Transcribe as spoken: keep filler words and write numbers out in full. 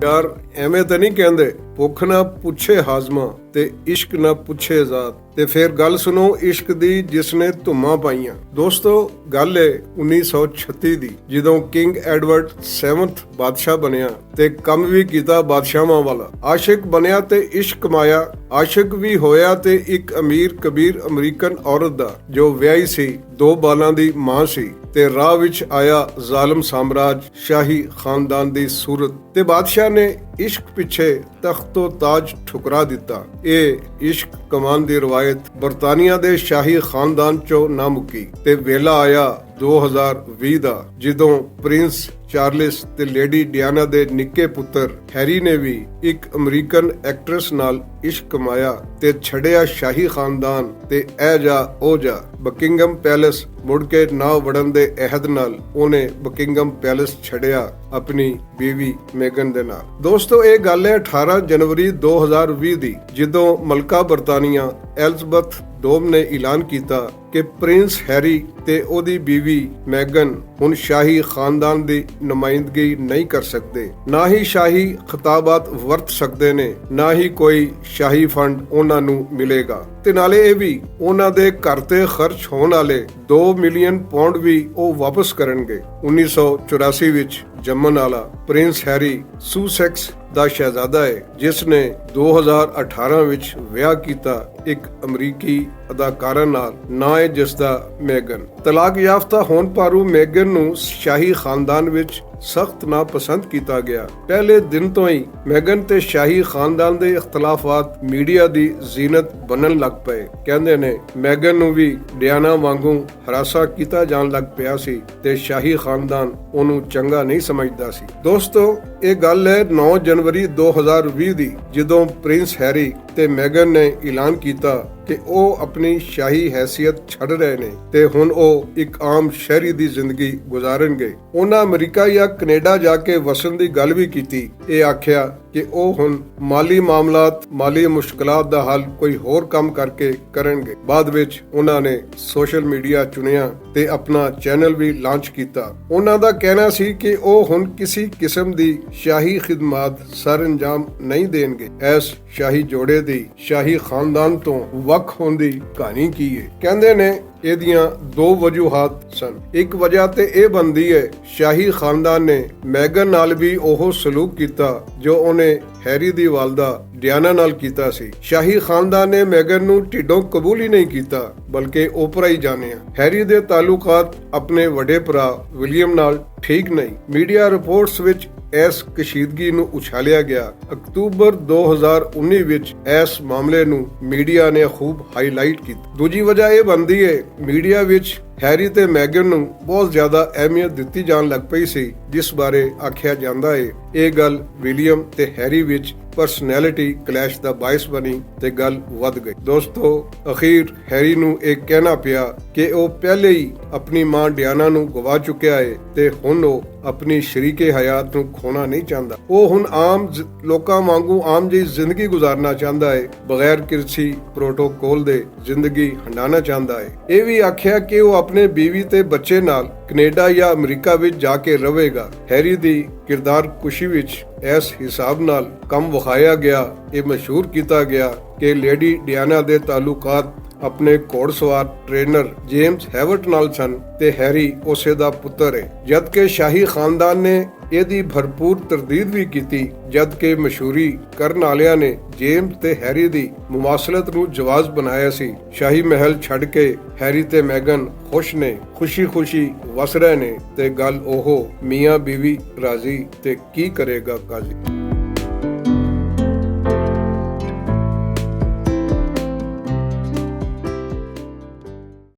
یار، ایویں تے نہیں کہندے، بھکھ نہ پچھے ہاضمہ تے عشق نہ پچھے ذات۔ تے فیر گل سنو عشق دی جس نے دھماں پائیاں۔ دوستو، گل ہے انیس سو چھتی دی، جدوں کنگ ایڈورڈ سیونتھ بادشاہ بنیا تے کم وی کیتا بادشاہواں والا۔ عاشق بنیا تے عشق کمایا، عاشق وی ہویا تے اک امیر کبیر امریکن عورت دا، جو ویاہی سی، دو بالاں دی ماں سی، تے راہ وچ آیا ظالم سامراج، شاہی خاندان دی صورت، تے بادشاہ نے عشق پچھے تخت و تاج ٹھکرا دتا۔ اے عشق کمان دی روایت برطانیہ دے شاہی خاندان چوں نہ مکی، تے ویلا آیا دو ہزار ویہہ دا، جدوں پرنس چارلس تے لیڈی ڈیانا دے نکے پتر ہیری نے وی اک امریکن ایکٹریس نال عشق کمایا تے چھڈیا شاہی خاندان تے اے جا او جا۔ بکنگم پیلس مڑ کے نہ وڑن دے عہد نال اونے بکنگم پیلس چھڈیا اپنی بیوی میگن دے نال۔ دوستو، اے گل ہے اٹھارہ جنوری دو ہزار ویہہ دی، جدوں ملکہ برطانیہ ایلزبتھ دوم نے اعلان کیتا کہ پرنس ہیری تے اودی بیوی میگن ہن شاہی خاندان دی نمائندگی نہیں کر سکدے، نہ ہی شاہی خطابات ورت سکدے نے، نہ ہی کوئی شاہی فنڈ انہاں نوں ملے گا۔ تے نالے اے وی انہاں دے گھر تے خرچ ہون والے دو ملین پاؤنڈ وی او واپس کرن گے۔ انیس سو چوراسی وچ جمن والا پرنس ہیری سوسیکس دا شہزادہ ہے، جس نے دو ہزار اٹھارہ وچ ویاہ کیتا اک امریکی اداکارہ نال، ناں ہے جس دا میگن۔ طلاق یافتہ ہون پاروں میگن نوں شاہی خاندان وچ سخت ناپسند کیتا گیا۔ پہلے دن تو ہی میگن تے شاہی خاندان دے اختلافات میڈیا دی زینت بنن لگ پئے۔ کہندے نے میگن نوں وی ڈیانا وانگوں ہراساں کیتا جان لگ پیا سی تے شاہی خاندان اونوں چنگا نہیں سمجھدا سی۔ دوستو، اے گل ہے نو جنوری دو ہزار ویہہ دی، جدوں پرنس ہیری تے میگن نے اعلان کیتا کہ او اپنی شاہی حیثیت چھڈ رہے نے تے ہن او اک عام شہری دی زندگی گزارن گے۔ انہاں امریکہ یا کینیڈا جا کے وسن دی گل وی کیتی۔ اے آکھیا کہ او ہن مالی معاملات، مالی مشکلات دا حل کوئی ہور کم کر کے کرن گے۔ بعد وچ انہاں نے سوشل میڈیا چنیا تے اپنا چینل وی لانچ کیتا۔ انہاں دا کہنا سی کہ او ہن کسی قسم دی شاہی خدمات سر انجام نہیں دین گے۔ ایس شاہی جوڑے دی شاہی خاندان تو وکھ ہون دی کہانی کی ہے؟ کہندے نے ایدیاں دو وجوہات سن۔ ایک وجہ تے اے بندی ہے، شاہی خاندان نے میگن نال وی اوہو سلوک کیتا جو انہیں ہیری دی والدہ ڈیانا نال کیتا سی۔ شاہی خاندان نے میگن نوں ڈھڈوں قبول ہی نہیں کیتا، بلکہ اوپرا ہی جانیا۔ ہیری دے تعلقات اپنے وڈے بھرا ولیم نال ٹھیک نہیں۔ میڈیا رپورٹس وچ ایس کشیدگی نوں اچھالیا گیا۔ اکتوبر دو ہزار انی وچ ایس معاملے نوں میڈیا نے خوب ہائی لائٹ کیتا۔ دوجی وجہ اے بندی ہے، میڈیا وچ ہیری تے میگن نوں بہت زیادہ اہمیت دتی جان لگ پئی سی، جس بارے آکھیا جاندا ہے اے گل ولیم تے ہیری وچ پرسنالٹی کلیش دا باعث بنی تے گل ودھ گئی۔ دوستو، اخیر ہیری نوں اے کہنا پیا کہ او پہلے ہی اپنی ماں ڈیانا نوں گوا چکیا ہے تے ہن او اپنی شریک حیات نوں کھونا نہیں چاہندا۔ او ہن عام ز- لوکاں وانگوں عام جہی زندگی گزارنا چاہندا ہے، بغیر کرسی پروٹوکول دے زندگی ہنڈانا چاہندا ہے۔ اے وی آکھیا کہ او اپنے بیوی تے بچے نال کینیڈا یا امریکہ وچ جا کے رہے گا۔ ہیری دی کردار کشی وچ ایس حساب نال کم وکھایا گیا۔ اے مشہور کیتا گیا کہ لیڈی ڈیانا دے تعلقات اپنے گھوڑ سوار ٹرینر جیمز ہیورٹ نال سن تے ہیری اسے دا پتر ہے، جد کہ شاہی خاندان نے ایدی بھرپور تردید وی کیتی، جد کہ مشہوری کرن آلیاں نے جیمز تے ہیری دی مماثلت نوں جواز بنایا سی۔ شاہی محل چھڈ کے ہیری تے میگن خوش نے، خوشی خوشی وس رہے نے تے گل اوہو میاں بیوی راضی تے کی کرے گا قاضی۔